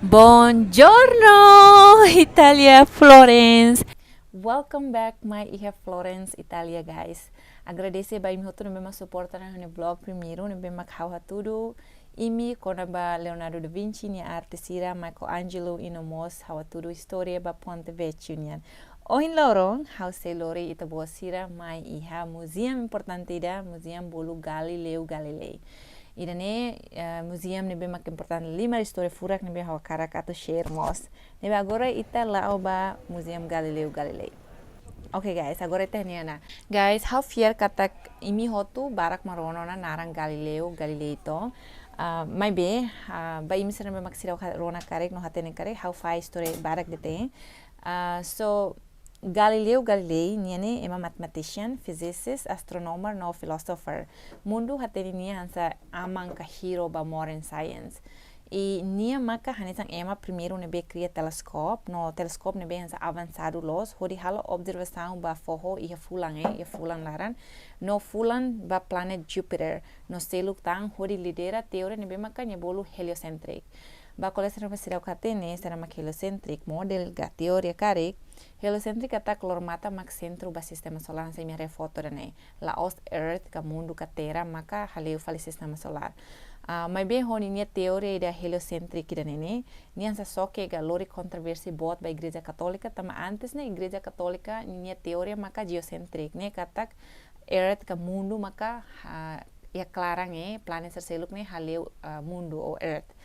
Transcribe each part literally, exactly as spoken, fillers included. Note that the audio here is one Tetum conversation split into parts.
Buongiorno, Itália, Florence. Welcome back, mai iha Florence, Itália, guys. Agradese ba imi hotu ne'ebé mak suporta ha'u-nia vlog primeiru, ne'ebé mak ha'u hatudu imi kona-ba Leonardo da Vinci nia arte sira, Michelangelo, i no mós ha'u hatudu istória ba Ponte Vecchio nian. Ohin loron, ha'u sei lori ita-boot sira mai iha museum importante ida, museum bolu Galileo Galilei. Ida-ne'e, eh, museum ne'ebé mak importante liu, istória furak ne'ebé ha'u hakarak atu share mós. Ne'ebé agora ita la'o ba Museum Galileo Galilei. Oke guys, agora ita iha ne'e ona. Guys, ha'u fiar katak imi hotu barak mak rona ona naran Galileo Galilei to. Ah, maibé, ah, ba imi sira ne'ebé mak seidauk rona karik no hatene karik, ha'u fahe istória badak de'it. Ah, so, Galileo Galilei, nia ne'e ema mathematician, physicist, astronomer no philosopher. Mundu hatene nia hanesan aman ka hero ba modern science. I nia maka hanesan ema primeiru ne'ebé kria teleskópiu, no teleskópiu ne'ebé hanesan avansadu loos, hodi halo observasaun ba foho iha fulan, eh, iha fulan laran, no fulan ba planet Jupiter, no seluk tan, hodi lidera teoria ne'ebé maka nia bolu heliocentric. Ba kolega sira ne'ebé seidauk hatene saida mak heliocentric, model ka teoria karik, heliocentric katak loro-matan mak sentru ba sistema solár, hanesan imi haree foto ida-ne'e. La'ós Earth ka mundu ka Terra maka haleu fali sistema solár. Ah, maibé ho ninia teoria ida heliocentric ida-ne'e ne'e, nia hanesan xoke ka lori kontroversi boot ba Igreja Katólika, tanba antes ne'e Igreja Katólika ninia teoria maka geocentric, ne'e katak Earth ka mundu maka, ah, iha klaran, eh, planet sira seluk ne'e haleu, ah, mundu ou Earth.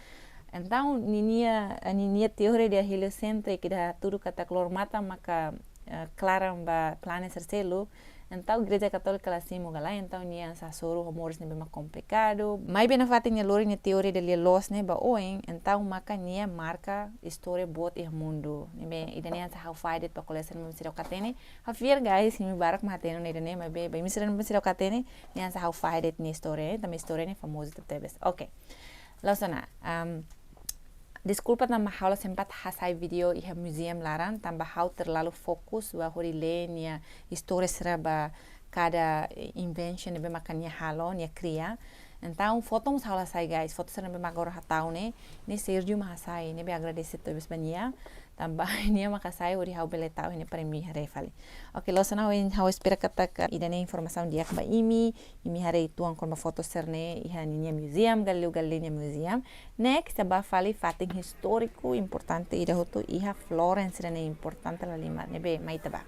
Entaun, ninia, ah, ninia teoria ida heliocentric ida hatudu katak loro-matan maka, ah, klaran ba planet sira seluk. Entaun, Igreja Katólika la simu ka lae, entaun nia hanesan hasoru ho moris ne'ebé mak komplikadu. Maibé nafatin nia lori nia teoria ida lia loos ne'e ba oin, entaun maka nia marka istória boot iha mundu. Ne'ebé ida-ne'e hanesan ha'u fahe de'it ba kolega sira ne'ebé seidauk hatene. Ha'u fiar guys, imi barak mak hatene ona ida-ne'e, maibé ba imi sira ne'ebé seidauk hatene, nia hanesan ha'u fahe de'it nia istória, eh, tanba istória ne'e famozu tebetebes. Oke. La'ós ona, am, deskulpa tanba ha'u la sempat hasai vídeo iha museum laran, tanba ha'u terlalu fokus ba hodi lee nia istória sira ba kada invention ne'ebé maka nia halo, nia kria. Entaun, foto mós ha'u la hasai, guys. Foto sira ne'ebé mak agora ha'u tau ne'e, ne'e Sergio mak hasai, ne'ebé agradese tebes ba nia. Tanba nia mak hasai hodi ha'u bele tau iha ne'e para imi haree fali. Oke, la'ós ona, ha'u, ha'u espera katak ida-ne'e informasaun di'ak ba imi, imi haree uitoan kona-ba foto sira-ne'e iha ninia museum, Galileo Galilei nia museum. Next, ita bá fali fatin istóriku importante ida hotu iha Florence ida-ne'e importante lahalimar, ne'ebé mai ita bá.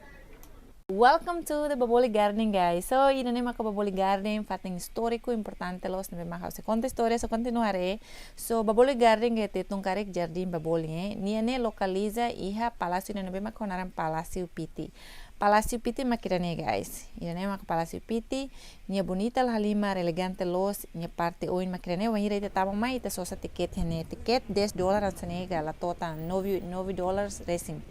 Welcome to the Baboli Garden, guys. So, ida-ne'e maka Baboli Garden, fatin istóriku importante loos, ne'ebé mak ha'u sei konta istória, so kontinua haree. So, Baboli Garden ke Tetun karik Jardín Baboli, eh. Nia ne'e lokaliza iha palásiu ida ne'ebé mak ho naran Palásiu Pitti. Palásiu Pitti mak ida-ne'e, guys. Ida-ne'e maka Palásiu Pitti, nia bonita lahalimar, elegante loos, nia parte oin mak ida-ne'e, wainhira ita tama mai, ita sosa tiket iha ne'e, tiket dez dólar hanesan ne'e ka la to'o tan, nove, nove dólares resin.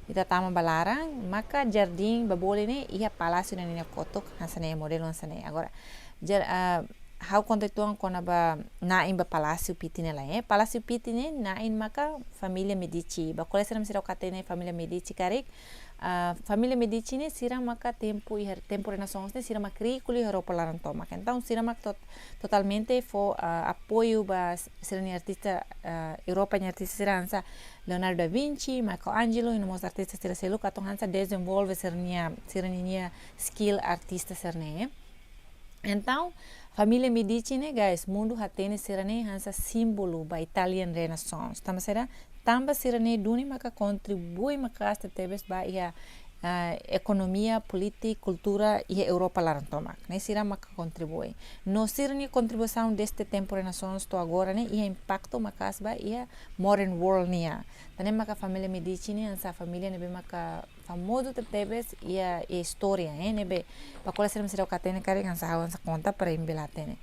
Ita tama ba laran, maka jardín Baboli ne'e iha palásiu ida-ne'e nia kotuk, hanesan ne'e, modelu hanesan ne'e. Agora, jar-, ah, ha'u konta uitoan kona-ba na'in ba Palásiu Pitti ne'e lae, eh. Palásiu Pitti ne'e na'in maka família Medici. Ba kolega sira ne'ebé seidauk hatene família Medici karik, ah, família Medici ne'e sira maka tempu iha, tempu Renaissance ne'e sira mak riku liu iha Europa laran tomak. Entaun sira mak tot-, totalmente fó, ah, apoiu ba s-, sira-nia artista, ah, Europa nia artista sira hanesan Leonardo da Vinci, Michelangelo, i no mós artista sira seluk atu hanesan dezenvolve sira-nia, sira-nia skill artista sira-ne'e. Entaun, família Medici ne'e, guys, mundu hatene sira-ne'e hanesan símbolu ba Italian Renaissance. Tanba saida, tanba sira-ne'e duni maka kontribui maka'as tebetebes ba iha, ah, ekonomia, polítika, kultura iha Europa laran tomak. Ne'e sira maka kontribui. No sira-nia kontribuisaun desde tempu Renaissance to'o agora ne'e iha impaktu maka'as ba iha modern world nian. Tan ne'e maka família Medici ne'e hanesan família ne'ebé maka famozu tebetebes iha istória, eh, ne'ebé ba kolega sira ne'ebé seidauk hatene karik hanesan ha'u hanesan konta para imi bele hatene.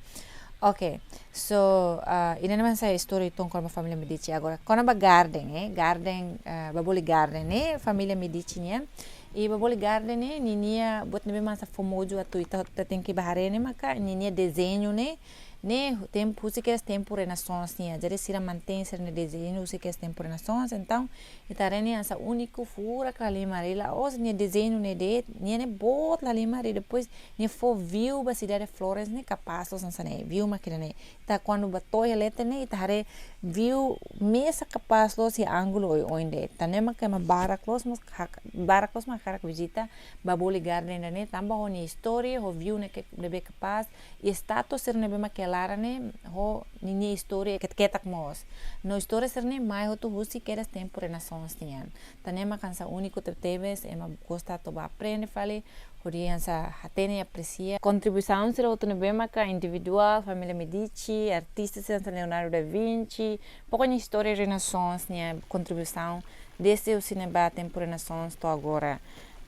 Oke, so, ah, ida-ne'e mak hanesan istória uitoan kona-ba família Medici. Agora, kona-ba garden, eh, garden, ah, Baboli Garden ne'e família Medici nian. I Baboli Garden ne'e, ninia, buat ne'ebé mak hanesan famozu atu ita, ita tenke bá haree ne'e maka ninia dezeñu ne'e, Ne'e tempu, husik kedas tempu Renaissance nian. Jadi sira mantein sira-nia dezeñu husik kedas tempu Renaissance. Entaun, ita haree ne'e hanesan úniku, furak lahalimar. La'ós nia dezeñu ne'e de'it, nia ne'e boot lahalimar, i depois nia fó view ba sidade Florence ne'e kapás loos hanesan ne'e. View mak ida-ne'e. Ita kuandu bá to'o iha leten ne'e, ita haree view mesak kapás loos iha ángulu oioin de'it. Tan ne'e mak ema barak loos mós hak-, barak loos mak hakarak vizita ba Bolly Garden ida-ne'e, tanba ho nia istória, ho view ne'ebé kapás, i estátua sira ne'ebé mak iha laran ne'e, ho ninia istória ketak-ketak mós. No istória sira-ne'e mai hotu husi kedas tempu Renaissance nian. Tan ne'e mak hanesan úniku tebetebes, ema gosta atu bá aprende fali, hodi hanesan hatene, apresia kontribuisaun sira hotu ne'ebé maka individuál, família Medici, artista sira hanesan Leonardo da Vinci, pokoknya istória Renaissance nia kontribuisaun dezde husi ne'ebá tempu Renaissance to'o agora.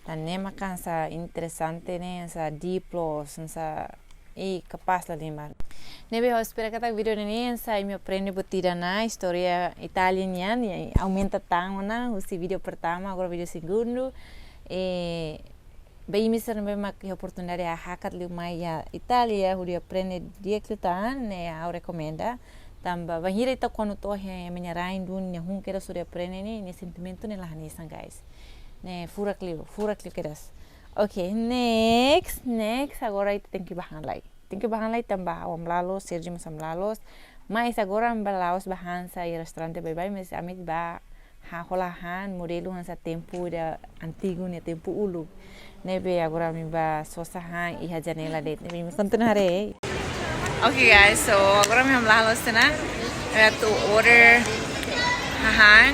Tan ne'e maka hanesan interesante ne'e, hanesan di'ak loos, hanesan i kapás lahalimar. Ne'ebé ha'u espera katak vídeo ne'e hanesan imi aprende buat ida ona istória Itália nian, i aumenta tan ona husi vídeo pertama, agora vídeo segundu. I ba imi sira ne'ebé mak iha oportunidade hakat liu mai iha Itália, hodi aprende di'ak liután, ne'e ha'u rekomenda. Tanba bainhira ita kuandu to'o iha ema nia rain duni, nia hun kedas hodi aprende ne'e, nia sentimentu ne'e la hanesan, guys. Ne'e furak liu, furak liu kedas. Oke, next, next, agora ita tenke bá han lai. Tenke bá han lai tanba ha'u hamlaha loos, Sergio mós hamlaha loos. Mas agora ami bá la'ós bá han hanesan iha restaurante baibain, mas ami bá ha-, hola han modelu hanesan tempu ida antigu ne'e, tempu uluk. Ne'ebé agora ami bá sosa han iha janela de'it. Ne'ebé imi kontinua haree. Okay guys, so agora ami hamlaha loos tiha ona. We have to order hahán.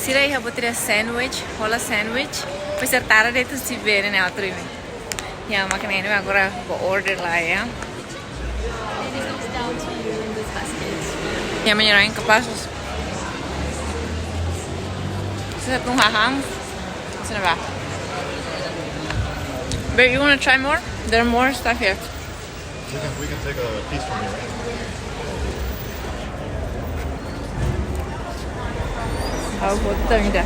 Sira iha buat ida sandwich, hola sandwich. Pois sira tara de'it husi bee ne'e, ne'e outro imi. Ya, mak ne'e, ne'e agora bá order lai ya. Ya, menyeruain ke pasos. Sira tun hahán. Sira bá. But you wanna try more? There are more stuff here. We can, we can take a piece from here. Ha'u foto também dá.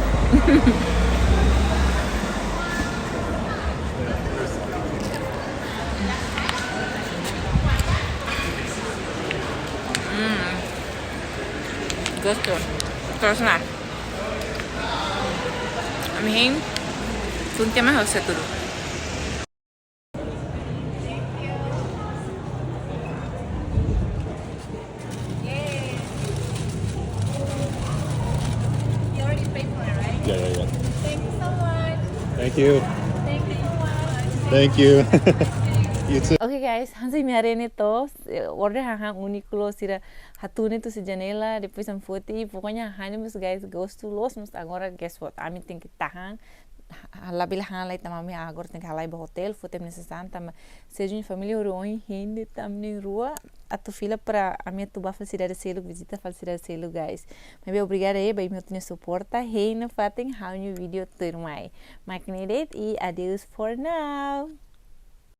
Hum. Gostozu. Terus nah. Ami hein. Tun tiha mai host tudo. Yeah, yeah, yeah. Thank you so much. Thank you. Thank you so much. Thank you. You too. Okay guys, hanesan imi haree ne'e to, eh, order hahán úniku loos, sira hatún ne'e husi janela, depois ami foti, pokoknya hahán ne'e mós guys, gostozu loos, mas agora guess what? Ami tenke tahan, ha-, labele han lai tanba ami agora tenke halai ba hotel, foti ami-nia sasán, tanba Sergio nia família horibainhira hein de'it ami na'in-rua atu fila para ami atu bá fali sidade seluk, vizita fali sidade seluk, guys. Maibé obrigada, eh, ba imi hotu nia suporta, hein nafatin ha'u-nia vídeo tuirmai. Mak ne'e de'it, i adeus for now.